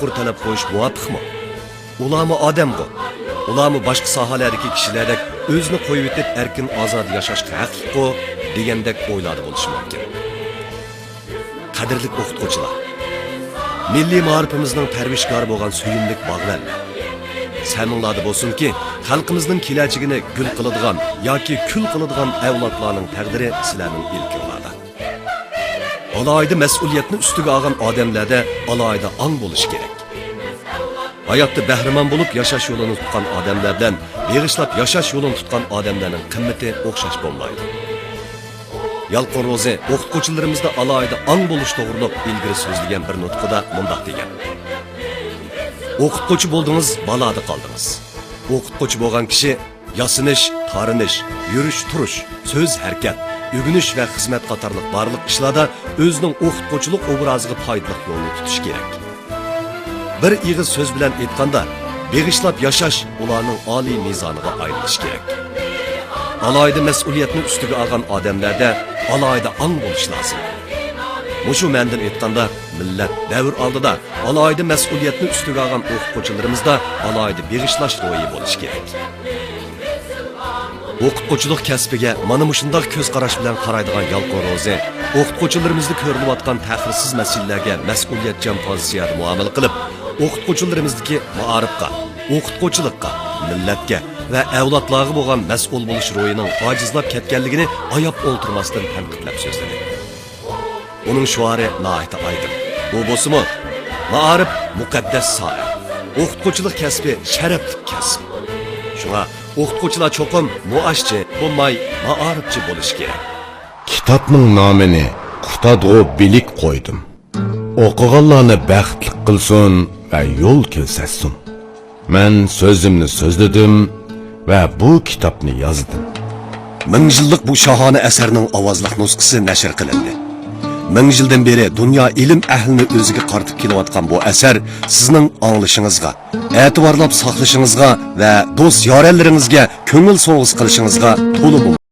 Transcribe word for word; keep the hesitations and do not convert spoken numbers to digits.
تەپەككۇر تەلەپ قويۇش مۇۋاپىقمۇ؟ ئۇلارمۇ ئادەمغۇ، ئۇلارمۇ باشقا ساھەلەردىكى كىشىلەردەك ئۆزىنى قويۇۋېتىپ ئەركىن ئازادە ياشاشقا ھەقلىققۇ دېگەندەك ئويلاردا بولۇشى مۇمكىن. قەدىرلىك ئوقۇتقۇچىلار! مىللىي مائارىپىمىزنىڭ پەرۋىشكارى بولغان سۆيۈملۈك باغۋەنلەر! سەمىڭلاردا بولسۇنكى، خەلقىمىزنىڭ كېلەچىكىنى گۈل قىلىدىغان ياكى كۈل قىلىدىغان ئەۋلادلارنىڭ تەقدىرى سىلەرنىڭ ئىلكىڭلاردا. ئالاھىدە مەسئۇلىيەتنى ئۈستىگە ئالغان ئادەملەردە ئالاھىدە ئاڭ بولۇشى كېرەك. ھاياتتا بەھرىمەن بولۇپ ياشاش يولىنى تۇتقان ئادەملەر بىلەن بېغىشلاپ ياشاش يولىنى تۇتقان ئادەملەرنىڭ قىممىتى ئوخشاش بولمايدۇ. يالقۇن روزى ئوقۇتقۇچىلىرىمىزدا ئالاھىدە ئاڭ بولۇش توغرۇلۇق ئىلگىرى سۆزلىگەن بىر نۇتقىدا مۇنداق دېگەن: «ئوقۇتقۇچى بولدىڭىز، بالادا قالدىڭىز. ئوقۇتقۇچى بولغان كىشى ياسىنىش، تارىنىش، يۈرۈش-تۇرۇش، سۆز-ھەرىكەت، ئۆگىنىش ۋە خىزمەت قاتارلىق بارلىق ئىشلاردا ئۆزىنىڭ ئوقۇتقۇچىلىق ئوبرازىغا پايدىلىق يولنى تۇتۇشى كېرەك. بىر ئېغىز سۆز بىلەن ئېيتقاندا، بېغىشلاپ ياشاش ئۇلارنىڭ ئالىي مىزانىغا ئايلىنىشى كېرەك.» ئالاھىدە مەسئۇلىيەتنى ئۈستىگە ئالغان ئادەملەردە ئالاھىدە ئاڭ بولۇش لازىم. مۇشۇ مەنىدىن ئېيتقاندا، مىللەت دەۋر ئالدىدا ئالاھىدە مەسئۇلىيەتنى ئۈستىگە ئالغان ئوقۇتقۇچىلىرىمىزدا ئالاھىدە بېغىشلاش روھى بولۇشى كېرەك. ئوقۇتقۇچىلىق كەسپىگە مانا مۇشۇنداق كۆز قاراش بىلەن قارايدىغان يالقۇن روزى ئوقۇتقۇچىلىرىمىزدا كۆرۈلۈۋاتقان تەخىرسىز مەسىلىلەرگە مەسئۇلىيەتچان پوزىتسىيەدە مۇئامىلە قىلىپ، ئوقۇتقۇچىلىرىمىزدىكى مائارىپقا، ئوقۇتقۇچىلىققا، مىللەتكە ۋە ئەۋلادلارغا بولغان مەسئۇل بولۇش روھىنىڭ ئاجىزلاپ كەتكەنلىكىنى ئاياپ ئولتۇرماستىن تەنقىدلەپ سۆزلىدى. ئۇنىڭ شوئارى ناھايىتى ئايدىڭ. ئۇ بولسىمۇ، مائارىپ مۇقەددەس ساھە، ئوقۇتقۇچىلىق كەسپى شەرەپلىك كەسىپ. شۇڭا ئوقۇتقۇچىلار چوقۇم مۇئاشچى بولماي، مائارىپچى بولۇشى كېرەك. كىتابنىڭ نامىنى قۇتادغۇ بىلىك قويدۇم. ئوقۇغانلارنى بەختلىك قىلسۇن ۋە يول كۆرسەتسۇن. مەن سۆزۈمنى سۆزلىدىم ۋە بۇ كىتابنى يازدىم. مىڭ يىللىق بۇ شاھانە ئەسەرنىڭ ئاۋازلىق نۇسخىسى نەشر قىلىندى. مىڭ يىلدىن بېرى دۇنيا ئىلىم ئەھلىنى ئۆزىگە قارىتىپ كېلىۋاتقان بۇ ئەسەر سىزنىڭ ئاڭلىشىڭىزغا، ئەتىۋارلاپ ساقلىشىڭىزغا ۋە دوست-يارەنلىرىڭىزگە كۆڭۈل سوۋغىسى قىلىشىڭىزغا تولىمۇ